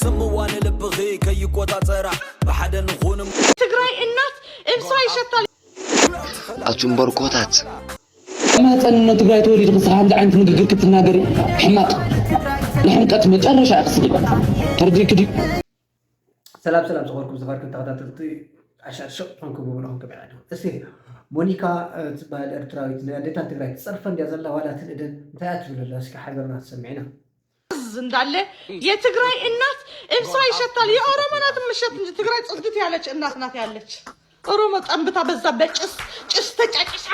እምዋ ንልብኺ ከይቆጻጸራ ብሓደ ንኹን። ትግራይ እናት እምሳ ይሸታል። ኣቱም በርኮታት ማህፀን ትግራይ ተወሊድኺ እስኻ ከምዚ ዓይነት ንግግር ክትናገሪ ሕማቕ ንሕምቀት መጨረሻ ኢኺ ስኺ ተረዲእኪ ድዩ? ሰላም ሰላም ዝኸበርኩም ዝኸበርኩም ተኸታተልቲ ኣሻር ሸቕ ኾንኩም ብብሎ ኾንኩም ይዓዱ እስቲ ሞኒካ ትበሃል ኤርትራዊት ንኣዴታት ትግራይ ትፀርፈ እንዲያ ዘላ ዋላ ትንእደን እንታይ እያ ትብል ኣላ እስኪ ሓቢርና ትሰምዒና እንዳለ የትግራይ እናት እምሳ ይሸታል። የኦሮሞ ናት ምሸት እንጂ ትግራይ ጽድት ያለች እናት ናት ያለች። ኦሮሞ ጠንብታ በዛ በጭስ ጭስ ተጫጭሳ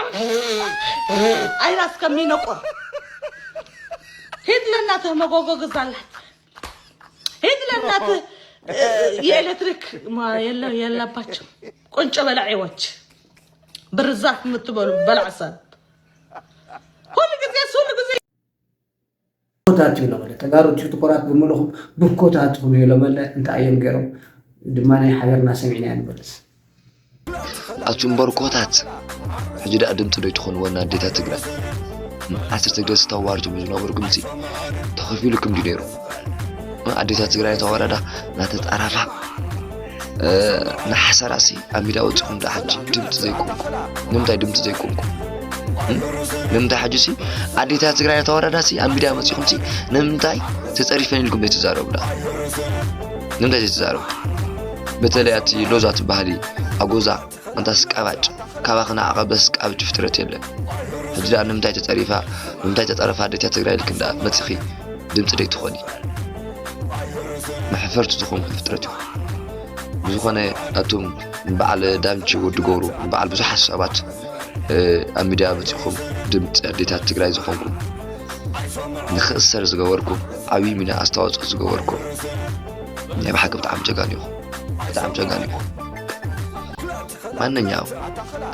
አይራ እስከሚነቆር ሂድ ለእናትህ መጎጎ ግዛላት። ሂድ ለእናትህ የኤሌክትሪክ የለባቸው ቁንጮ በላዒዎች ብርዛፍ የምትበሉ በላዕ ሰብ ሁሉ ጊዜ ሁሉ ጊዜ ብኮታት እዩ ለበለ ተጋሩ ቲክቶከራት ብምልኹም ብኮታት ኹም እዩ ለበለ እንታይ እዮም ገይሮም ድማ ናይ ሓበርና ሰሚዕና ንበልስ ኣቱም በርኮታት ሕጂ ደኣ ድምፂ ዶ ይትኾንዎ ንኣዴታት ትግራይ ዓሰርተ ግዜ ዝተዋርቱ ዝነበርኩም ሲ ተኸፊሉኩም ድዩ ነይሩ ኣዴታት ትግራይ ተዋረዳ ናተጣራፋ ንሓሰራሲ ኣብ ሚዳ ወፂኹም ዳ ሕጂ ድምፂ ዘይኮንኩም ንምንታይ ድምፂ ዘይኮንኩም ንምንታይ ሕጂ ሲ ኣዴታት ትግራይ ተዋረዳ ሲ ኣብ ሚዳ መፂኹም ሲ ንምንታይ ተፀሪፈን ኢልኩም ዘይትዛረቡ ዳ ንምንታይ ዘይትዛረቡ በተለይ ኣቲ ሎዛ ትበሃሊ ኣጎዛ ኣንታ ስቃባጭ ካባኺ ንዓቐ በስቃብጭ ፍጥረት የለን ሕጂ ዳ ንምንታይ ተፀሪፋ ንምንታይ ተፀረፋ ኣዴታት ትግራይ ኢልክን ዳ መፂኺ ድምፂ ደይትኾኒ መሕፈርቲ ዝኾንኩም ፍጥረት ኢኹም ብዝኾነ ኣቱም ንበዓል ዳምቺ ወዲ ገብሩ ንበዓል ብዙሓት ሰባት ኣብ ሚድያ መፂኹም ድምፂ ኣዴታት ትግራይ ዝኾንኩም ንኽእሰር ዝገበርኩም ዓብዪ ሚና ኣስተዋፅኦ ዝገበርኩም ናይ ብሓቂ ብጣዕሚ ጀጋኑ ኢኹም ብጣዕሚ ጀጋኑ ኢኹም ማንኛው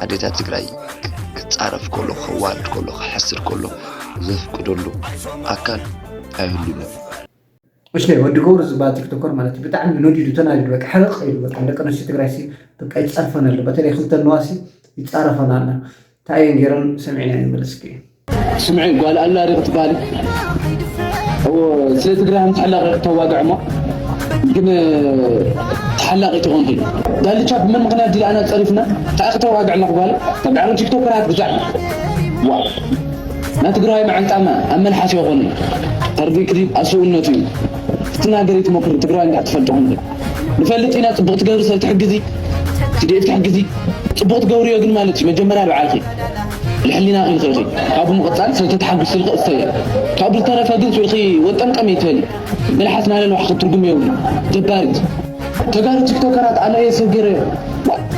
ኣዴታት ትግራይ ክፃረፍ ከሎ ከዋርድ ከሎ ክሐስር ከሎ ዘፍቅደሉ ኣካል ኣይህሉን እዩ እሺ ወዲ ገብሩ ዝበሃል ቲክቶከር ማለት እዩ ብጣዕሚ ነዲዱ ተናዲዱ በቃ ሕርቕ ኢሉ በቃ ደቂ ኣንስትዮ ትግራይ ሲ በቃ ይፀርፈን ኣሎ በተለይ ክልተ ነዋሲ ይፃረፈን ኣሎ እንታይ እየን ገይረን ሰሚዕና ንመለስ እስኪ ስምዒ ጓል ኣላ ሪቕ ትበሃል እዎ ስለ ትግራይ ከም ተሓላቂ ክተዋግዕ እሞ ግን ተሓላቂ ትኾንኪ ዳልቻ ብመን ምክንያት ድልኣና ፀሪፍና እንታይ ክተዋግዕ ኣለኹ ጓል ተጋሩ ቲክቶከራት ብዛዕ ዋ ናይ ትግራዋይ መዓንጣማ ኣብ መልሓስ ይኾን ተርዲእክዲ ኣብ ስውነቱ እዩ ክትናገሪ ትመክሪ ትግራዋይ እንታይ ትፈልጥኹም ንፈልጥ ኢና ፅቡቕ ትገብሪ ሰብ ትሕግዚ ትድኤፍ ትሕግዚ ፅቡቕ ትገብርዮ ግን ማለት እዩ መጀመርያ በዓልኪ ልሕሊና ኢልኺ ኢኺ ካብኡ ምቕፃል ሰብ ተተሓጉስ ኢልኺ እሰየ ካብኡ ዝተረፈ ግን ስኢልኺ ወጠምጠም ይትበሊ መልሓስ ናለልዋሕኺ ትርጉም የብሉ ደባሪት ተጋሩ ቲክቶከራት ኣነ እየ ሰብ ገይረዮ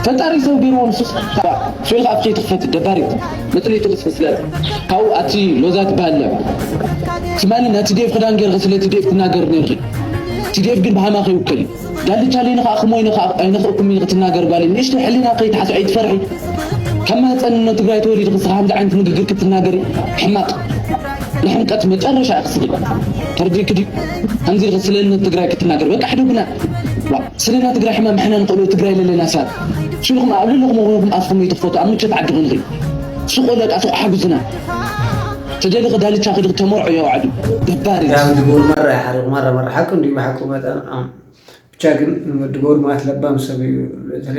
ፈጣሪ ሰብ ገይርዎ ንሱስ ስኢልኺ ኣፍኪ ትኽፈት ደባሪት መፅሊቱ ልስፍስለት ካብኡ ኣቲ ሎዛ ትበሃለ ትማሊ ናይ ቲዲኤፍ ክዳን ገይርኺ ስለ ቲዲኤፍ ትናገር ነርኺ ቲዲኤፍ ግን ብሃማኺ ይውከል እዩ ዳልቻ ለይ ንኽኣኽሞ ኣይንኽእኩም ኢልኺ ትናገር ጓል ንእሽተይ ሕሊና ከይትሓስዒ ኣይትፈርሒ ካብ ማህፀን እኖ ትግራይ ተወሊድኺ እስኻ ከምዚ ዓይነት ንግግር ክትናገሪ ሕማቕ ንሕምቀት መጨረሻ ኢኺ ስኺ ተርዲእኪ ድዩ ከምዚ ኢልኺ ስለ እኖ ትግራይ ክትናገር በቃ ሕደጉና ስለ ናይ ትግራይ ሕማም ሕና ንኽእሎ ትግራይ ለለና ሰባት ሽልኹም ኣብ ልልኹም ወገንኩም ኣፍኹም ይትኽፈቱ ኣብ ምቸት ዓዲ ኮንኺ ስቆ ለቃ ስቆ ሓጉስና ተደሊኺ ዳልቻ ክድኺ ተመርዖ የዋዕዱ ደባሪ ድጎር ማራ ይሓርቕ ማራ ማራ ሓቂ እንዲዩ ብሓቂ መጠን ብቻ ግን ወዲ ገብሩ ማለት ለባም ሰብ እዩ በተለይ